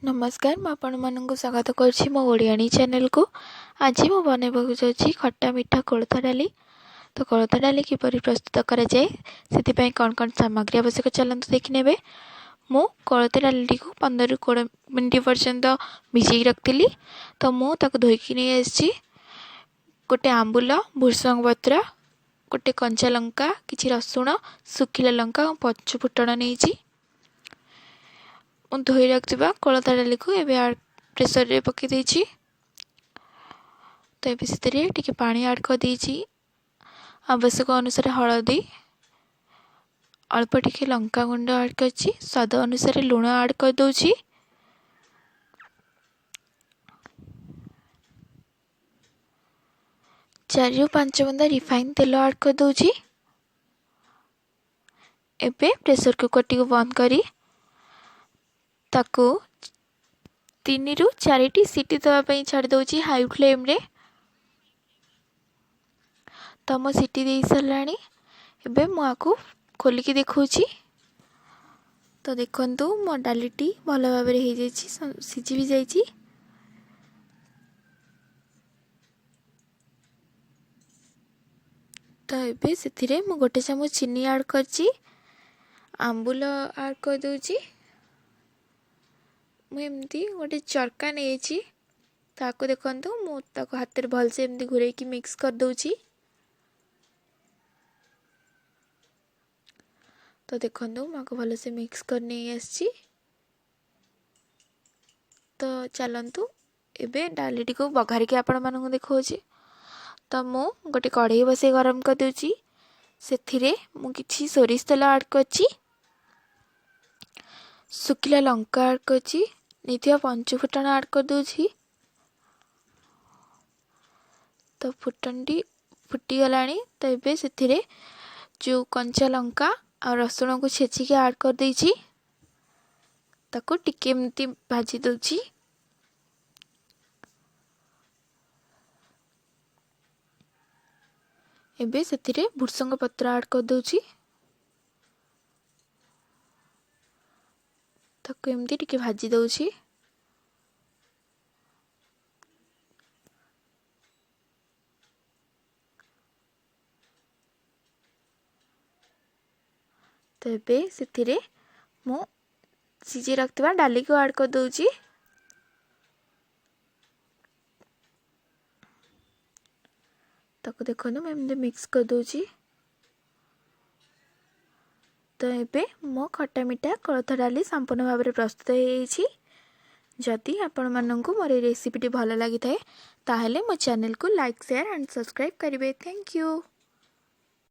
ନମସ୍କାର, ମୁଁ ଆପଣମାନଙ୍କୁ ସ୍ୱାଗତ କରୁଛି ମୋ ଓଡ଼ିଆଣୀ ଚ୍ୟାନେଲକୁ। ଆଜି ମୁଁ ବନାଇବାକୁ ଯାଉଛି ଖଟା ମିଠା କୋଳଥ ଡାଲି। ତ କୋଳଥ ଡାଲି କିପରି ପ୍ରସ୍ତୁତ କରାଯାଏ, ସେଥିପାଇଁ କ'ଣ କ'ଣ ସାମଗ୍ରୀ ଆବଶ୍ୟକ, ଚାଲନ୍ତୁ ଦେଖିନେବେ। ମୁଁ କୋଳଥ ଡାଲିଟିକୁ 15ରୁ 20 ମିନିଟ୍ ପର୍ଯ୍ୟନ୍ତ ଭିଜେଇକି ରଖିଥିଲି, ତ ମୁଁ ତାକୁ ଧୋଇକି ନେଇ ଆସିଛି। ଗୋଟେ ଆମ୍ବୁଲ, ଭୃସଙ୍ଗ ପତ୍ର, ଗୋଟେ କଞ୍ଚା ଲଙ୍କା, କିଛି ରସୁଣ, ଶୁଖିଲା ଲଙ୍କା ଆଉ ପଞ୍ଚୁ ଫୁଟଣ ନେଇଛି। ମୁଁ ଧୋଇ ରଖିଥିବା କୋଳଥ ଡାଲିକୁ ଏବେ ପ୍ରେସରରେ ପକାଇ ଦେଇଛି। ତ ଏବେ ସେଥିରେ ଟିକେ ପାଣି ଆଡ଼୍ କରିଦେଇଛି। ଆବଶ୍ୟକ ଅନୁସାରେ ହଳଦୀ, ଅଳ୍ପ ଟିକେ ଲଙ୍କା ଗୁଣ୍ଡ ଆଡ଼୍ କରିଛି। ସ୍ୱାଦ ଅନୁସାରେ ଲୁଣ ଆଡ଼୍ କରିଦେଉଛି। 4ରୁ 5 ବୁନ୍ଦା ରିଫାଇନ୍ ତେଲ ଆଡ଼୍ କରିଦେଉଛି। ଏବେ ପ୍ରେସର୍ କୁକର୍ଟିକୁ ବନ୍ଦ କରି ତାକୁ 3ରୁ 4ଟି ସିଟି ଦେବା ପାଇଁ ଛାଡ଼ି ଦେଉଛି ହାଇ ଫ୍ଲେମ୍ରେ। ତ ମୁଁ ସିଟି ଦେଇ ସାରିଲାଣି, ଏବେ ମୁଁ ଆକୁ ଖୋଲିକି ଦେଖାଉଛି। ତ ଦେଖନ୍ତୁ, ମୋ ଡାଲିଟି ଭଲ ଭାବରେ ହେଇଯାଇଛି, ସିଝି ବି ଯାଇଛି। ତ ଏବେ ସେଥିରେ ମୁଁ 1 ଚାମଚ ଚିନି ଆଡ଼୍ କରିଛି, ଆମ୍ବୁଲ ଆଡ଼୍ କରିଦେଉଛି। ମୁଁ ଏମିତି ଗୋଟେ ଚରକା ନେଇଛି, ତାକୁ ଦେଖନ୍ତୁ, ମୁଁ ତାକୁ ହାତରେ ଭଲସେ ଏମିତି ଘୁରେଇକି ମିକ୍ସ କରିଦେଉଛି। ତ ଦେଖନ୍ତୁ, ମୁଁ ଆକୁ ଭଲସେ ମିକ୍ସ କରି ନେଇ ଆସିଛି। ତ ଚାଲନ୍ତୁ ଏବେ ଡାଲିଟିକୁ ବଘାରିକି ଆପଣମାନଙ୍କୁ ଦେଖାଉଛି। ତ ମୁଁ ଗୋଟେ କଢ଼େଇ ବସେଇ ଗରମ କରିଦେଉଛି। ସେଥିରେ ମୁଁ କିଛି ସୋରିଷ ତେଲ ଆଡ଼୍ କରିଛି, ଶୁଖିଲା ଲଙ୍କା ଆଡ଼୍ କରିଛି, ନେଇଥିବା ପଞ୍ଚୁ ଫୁଟଣ ଆଡ଼୍ କରିଦେଉଛି। ତ ଫୁଟଣଟି ଫୁଟିଗଲାଣି। ତ ଏବେ ସେଥିରେ ଯେଉଁ କଞ୍ଚା ଲଙ୍କା ଆଉ ରସୁଣକୁ ଛେଚିକି ଆଡ଼୍ କରିଦେଇଛି, ତାକୁ ଟିକେ ଏମିତି ଭାଜି ଦେଉଛି। ଏବେ ସେଥିରେ ଭୃସଙ୍ଗ ପତ୍ର ଆଡ଼୍ କରିଦେଉଛି, ତାକୁ ଏମିତି ଟିକେ ଭାଜି ଦେଉଛି। ତ ଏବେ ସେଥିରେ ମୁଁ ସିଝେଇ ରଖିଥିବା ଡାଲିକୁ ଆଡ଼୍ କରିଦେଉଛି। ତାକୁ ଦେଖନ୍ତୁ, ମୁଁ ଏମିତି ମିକ୍ସ କରିଦେଉଛି। ତ ଏବେ ମୋ ଖଟା ମିଠା କୋଳଥ ଡାଲି ସମ୍ପୂର୍ଣ୍ଣ ଭାବରେ ପ୍ରସ୍ତୁତ ହୋଇଯାଇଛି। ଯଦି ଆପଣମାନଙ୍କୁ ମୋର ଏହି ରେସିପିଟି ଭଲ ଲାଗିଥାଏ, ତାହେଲେ ମୋ ଚ୍ୟାନେଲକୁ ଲାଇକ୍, ସେୟାର ଆଣ୍ଡ ସବସ୍କ୍ରାଇବ୍ କରିବେ। Thank you.